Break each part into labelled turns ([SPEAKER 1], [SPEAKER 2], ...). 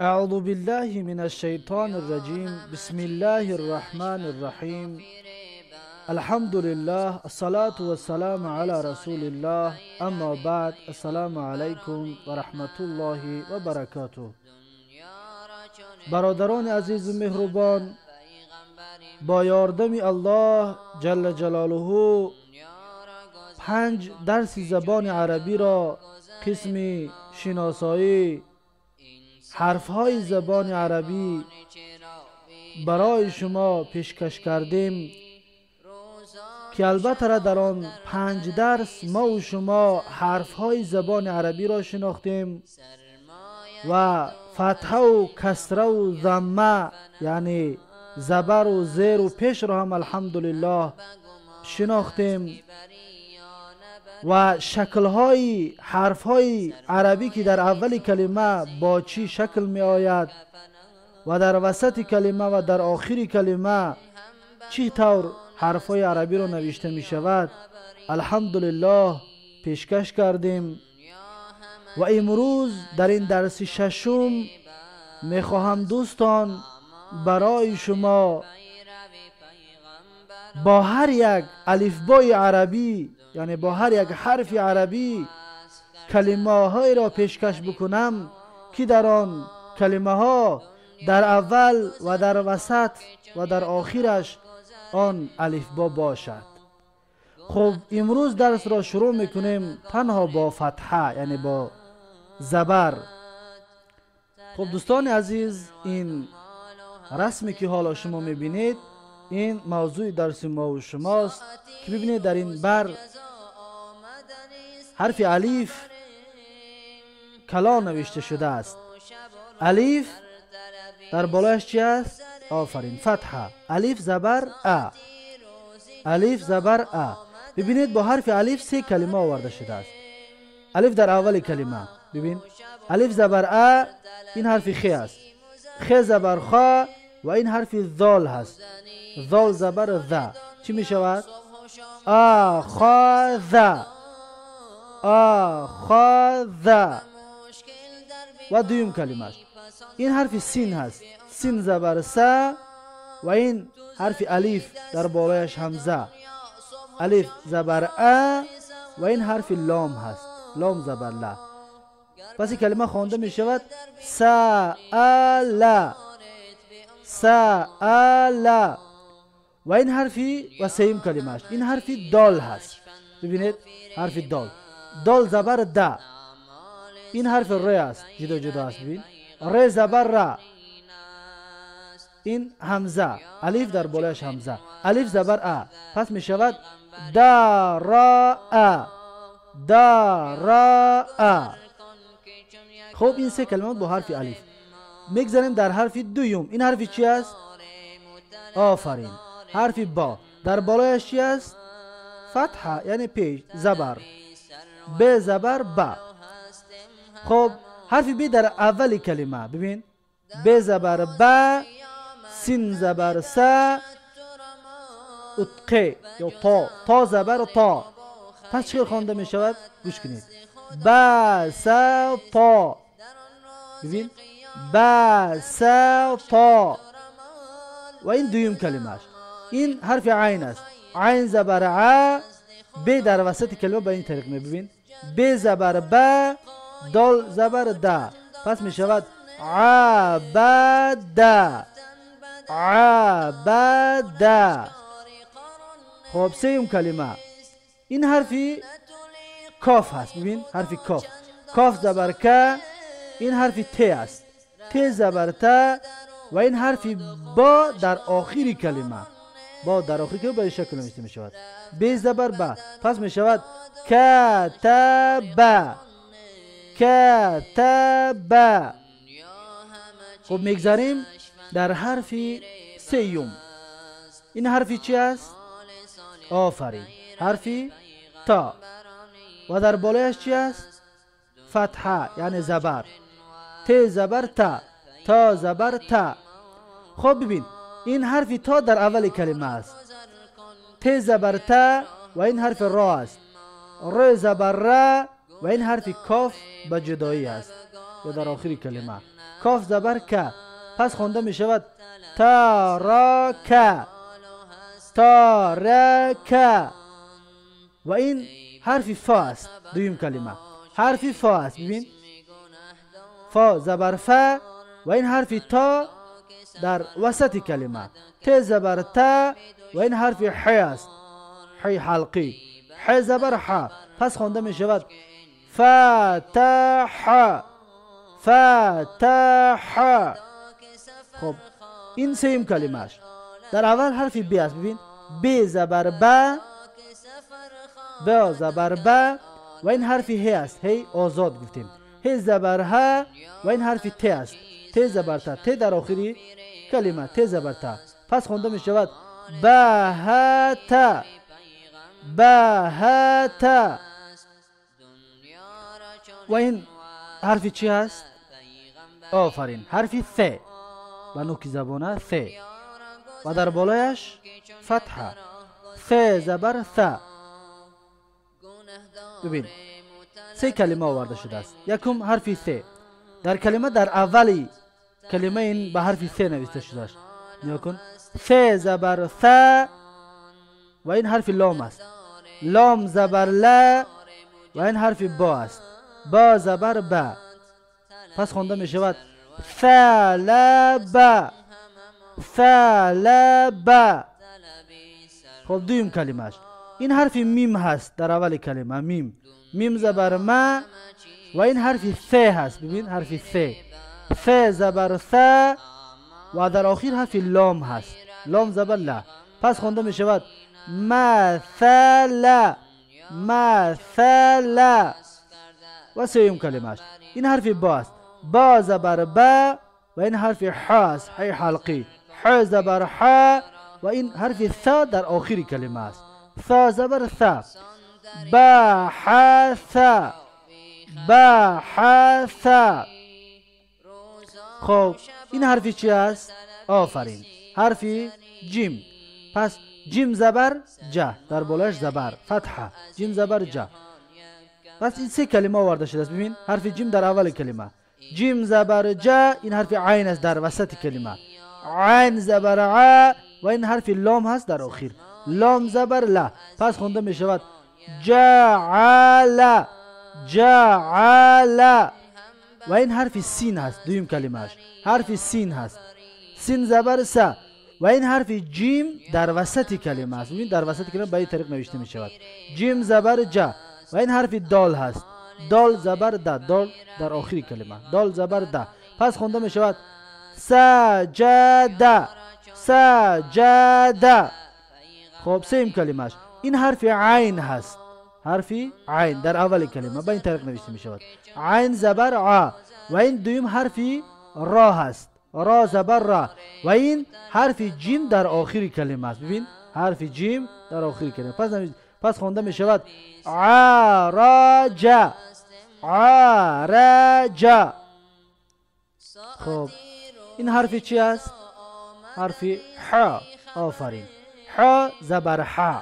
[SPEAKER 1] أعوذ بالله من الشيطان الرجيم. بسم الله الرحمن الرحيم. الحمد لله، الصلاة والسلام على رسول الله. أما بعد، السلام عليكم ورحمة الله وبركاته. برادران عزیز و مهربان، با یاردم الله جل جلاله 5 درس زبان عربی را قسم شناسایی حرفهای زبان عربی برای شما پیشکش کردیم که البته را در آن 5 درس ما و شما حرفهای زبان عربی را شناختیم و فتحه و کسره و ضمه، یعنی زبر و زیر و پیش را هم الحمدلله شناختیم و شکل‌های حرف‌های عربی که در اول کلمه با چی شکل می آید و در وسط کلمه و در آخر کلمه چی طور حرف‌های عربی را نوشته می شود الحمدلله پیشکش کردیم. و امروز در این درس ششم می خواهم دوستان برای شما با هر یک الفبای عربی، یعنی با هر یک حرف عربی، کلمه های را پیشکش بکنم که در آن کلمه ها در اول و در وسط و در آخرش آن الفبا باشد. خب امروز درس را شروع میکنیم تنها با فتحه، یعنی با زبر. خب دوستان عزیز، این رسمی که حالا شما میبینید این موضوع درس ما و شماست که ببینید در این بر حرف الف کلان نوشته شده است. الف در بالایش چی است؟ آفرین، فتحه. الف زبر ا، الف زبر ا. ببینید با حرف الف 3 کلمه آورده شده است. الف در اول کلمه، ببین الف زبر ا، این حرف خ است، خ زبر خا و این حرف ذال هست، ذال زبر ذ، چی می شود؟ آ خا ذ، آ خا ذ. و دویم کلمه این حرف سین هست، سین زبر س و این حرف الف در بالایش همزه، الف زبر ا و این حرف لام هست، لام زبر ل. پس این کلمه خوانده می شود س ا ل، س ا ل. و این حرفی و سیم کلمه این حرف دال هست. ببینید حرف دال، دال زبر د، این حرف ر است، جدا جدا است. ببین ر زبر ر، این همزه، الف در بالایش همزه، الف زبر ا، پس می شود د را ا، د را ا. خب این 3 کلمات با حرف الف. میگذاریم در حرف دوم. این حرف چی است؟ آفرین، حرف با. در بالایش چی است؟ فتحه، یعنی پیش زبر، ب زبر با. خب حرف ب در اول کلمه، ببین ب زبر با، سین زبر س، اتق یا تا، تا زبر تا. پس چه خوانده می شود؟ گوش کنید، با س تا. ببین با س تا. و این دویم کلمه این حرف عین است، عین زبر ع، ب در وسط کلمه به این طریق می ببین ب زبر ب، دال زبر د، پس می شود ع ب د، ع ب د. خب سیم کلمه این حرفی کاف هست. ببین حرف کاف، کاف زبر ک، این حرف ت است، ت زبر ت و این حرف با در آخر کلمه، با در آخر کلمه به این شکل نوشته می شود، ب زبر با، پس می شود ک ت ب، ک ت ب. خب میگذاریم در حرف سیوم. این حرف چی است؟ آفرین، حرف تا. و در بالایش چی است؟ فتحه، یعنی زبر، ت زبر تا، تا زبر تا. خب ببین این حرف تا در اول کلمه است، ت زبر تا و این حرف را است، ر زبر را و این حرف کاف به جدایی است یا در آخر کلمه. کاف زبر ک. پس خوانده می شود تارک، تارک. و این حرف فا است. دویم کلمه حرف فا است. ببین فا زبر ف و این حرف تا در وسط کلمه، ت زبر تا و این حرف ح است، ح حلقی، ح زبر ح. پس خوانده می شود فتح، فتح. خب این سیم کلمه است. در اول حرف ب است. ببین ب زبر ب، ب زبر ب و این حرف ه است، ه آزاد گفتیم، ه زبر ه و این حرف ت است، ت زبر ت، ت در آخری کلمه، ت زبر ت. پس خوانده می شود ب ه ت، ب ه ت. و این حرف چی هست؟ آفرین، حرف ث، به نوک زبانه ث و در بالایش فتحه، ث زبر ث. ببین سه کلمه آورده شده است. یکم حرف ث در کلمه، در اولی کلمه این به حرف ث نوشته شده است. نگاه کن، ث زبر ث و این حرف لام است، لام زبر ل و این حرف با است، با زبر ب. پس خوانده می شود ث ل ب، ث ل ب. خب دویم کلمه این حرف میم هست در اول کلمه، میم، میم زبر ما و این حرف ث هست. ببین حرف ث، ث زبر ث و در آخر حرف لام هست، لام زبر ل. پس خوانده می شود مثل، مثل. و سوم کلمه این حرف با است، با زبر ب و این حرف ح است، ح حلقی، ح زبر ح و این حرف ث در آخر کلمه است، ث زبر ث، ب ح ث، ب ح ث. خب این حرف چی است؟ آفرین، حرف جیم. پس جیم زبر ج، در بالایش زبر فتحه، جیم زبر ج. پس این سه کلمه آورده شده است. ببین حرف جیم در اول کلمه، جیم زبر ج، این حرف عین است در وسط کلمه، عین زبر ع و این حرف لام هست در آخر، لام زبر ل. پس خوانده می شود جعل، جعل. و این حرف سین هست، دویم کلمه اش حرف سین هست، سین زبر س و این حرف جیم در وسط کلمه است. ببین در وسط کلمه به این طریق نوشته می شود، جیم زبر ج و این حرف دال هست، دال زبر د، دال در آخر کلمه، دال زبر د. پس خوانده می شود سجد، سجد. خب سیم کلمه این حرف عین هست، حرف عین در اول کلمه به این طریق نوشته می شود، عین زبر ع و این دویم حرف را هست، را زبر را و این حرف جیم در آخر کلمه است. ببین حرف جیم در آخر کلمه. پس خوانده می شود عرج، عرج. خب این حرف چی است؟ حرف ح. آفرین، ح زبر ح.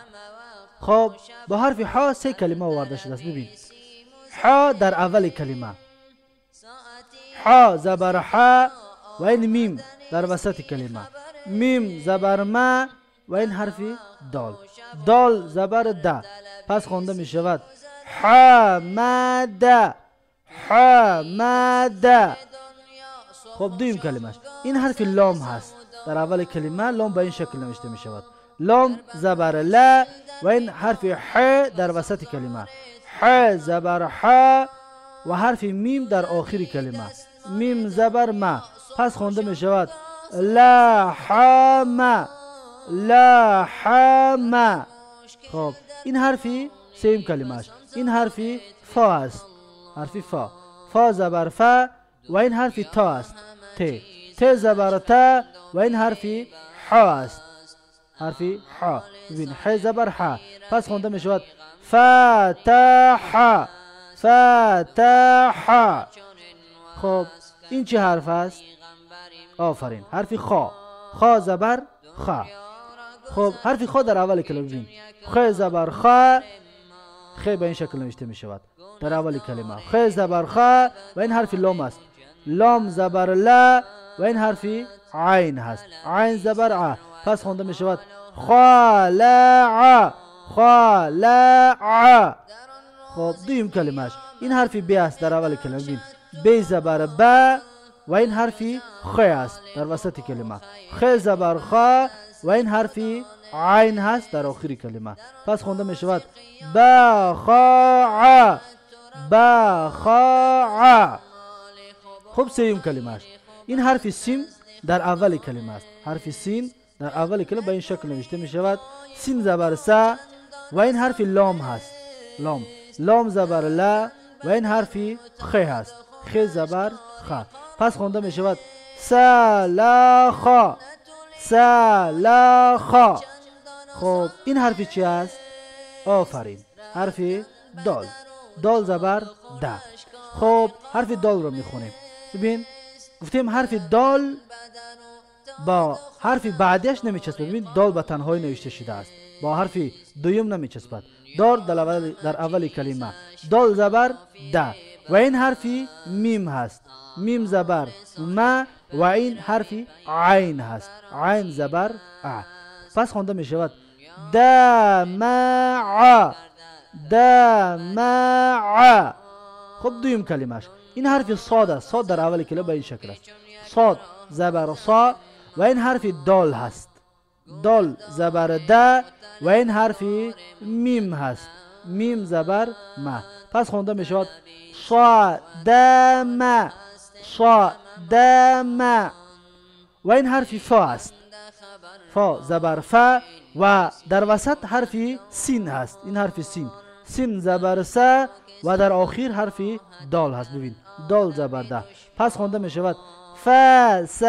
[SPEAKER 1] خب با حرف ح سه کلمه آورده شده است. ببین ح در اول کلمه، ح زبر ح و این میم در وسط کلمه، میم زبر ما و این حرف دال، دال زبر د. پس خوانده می شود حمد، حمد. خب دویم کلمه این حرف لام هست در اول کلمه، لام به این شکل نوشته می شود، لام زبر ل و این حرف ح در وسط کلمه، ح زبر ح و حرف میم در آخر کلمه، میم زبر ما. پس خوانده می شود لحم، لحم. خب این حرفی سیم کلمه است. این حرفی فا است، حرف فا، فا زبر ف و این حرف تا است، ت، ت زبر تا و این حرف ح است، حرف ح. ببین ح زبر ح. پس خوانده می شود فتح، فتح. خب این چه حرف است؟ آفرین، حرف خا، خا زبر خا. خب حرف خا در اول کلمه، ببین خ زبر خا، خ به این شکل نوشته می شود در اول کلمه، خ زبر خا و این حرف لام است، لام زبر ل و این حرف عین هست، عین زبر ع. پس خوانده می شود خلع، خلع. خب دویم کلمهش این حرف ب است در اول کلمه. ببین ب زبر ب و این حرف خ است در وسط کلمه، خ زبر خ و این حرف عین هست در آخر کلمه. پس خوانده می شود ب خ ع، ب خ ع. خب سیوم کلمه است. این حرف سین در اول کلمه است. حرف سین در اول کلمه به این شکل نوشته می شود، سین زبر س و این حرف لام هست، لام، لام زبر ل و این حرف خ هست، خ زبر خ. پس خوانده می شود س ل خ، س ل خ. خب این حرف چی است؟ آفرین، حرف دال، دال زبر د. خب حرف دال رو میخونیم. ببین گفتیم حرف دال با حرف بعدیش نمیچسبد. ببین دال به تنهایی نوشته شده است، با حرف دوم نمیچسبد. دال در اول کلمه، دال زبر د و این حرف میم هست، میم زبر ما و این حرف عین هست، عین زبر ع. پس خوانده می شود د ما ع، د ما ع. خب دویم کلمهش این حرف صاد است. صاد در اول کلمه به این شکل است، صاد زبر صا و این حرف دال هست، دال زبر د و این حرف میم هست، میم زبر ما. پس خوانده می شود صا د ما، صا د ما. و این حرف فا است، فا زبر فا و در وسط حرف سین هست، این حرف سین، سین زبر س و در آخر حرف دال هست. ببین دال زبر د. پس خوانده می شود ف س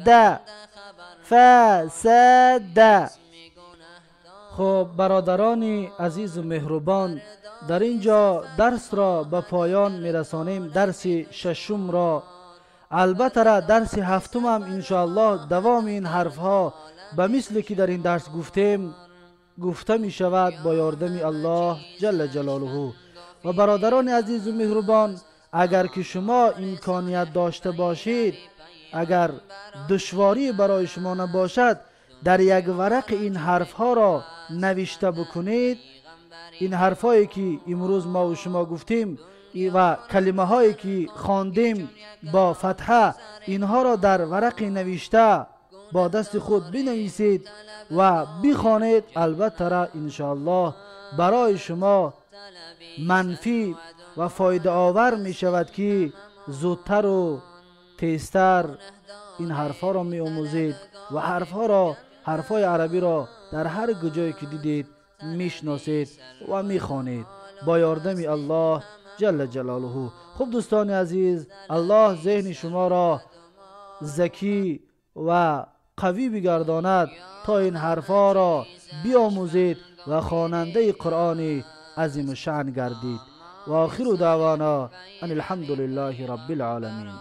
[SPEAKER 1] د، ف س د. خب برادران عزیز و مهربان، در اینجا درس را به پایان میرسانیم، درس ششم را. البته را درس هفتم هم انشاءالله دوام این حرف ها به مثل که در این درس گفتیم گفته می شود با یاردم الله جل جلاله. و برادران عزیز و مهربان، اگر که شما امکانیت داشته باشید، اگر دشواری برای شما نباشد، در یک ورق این حرف ها را نوشته بکنید. این حرف هایی که امروز ما و شما گفتیم و کلمه هایی که خواندیم با فتحه، اینها را در ورق نوشته با دست خود بنویسید و بخوانید. البته را انشاءالله برای شما منفی و فایده آور می شود که زودتر و تیزتر این حرفها را می آموزید و حرفهای عربی را در هر کجایی که دیدید میشناسید و میخوانید با یاردم الله جل جلاله. خب دوستان عزیز، الله ذهن شما را ذکی و قوی بگرداند تا این حرفها را بیاموزید و خواننده قرآن عظیم الشأن گردید. و آخر دعوانا ان الحمد لله رب العالمین.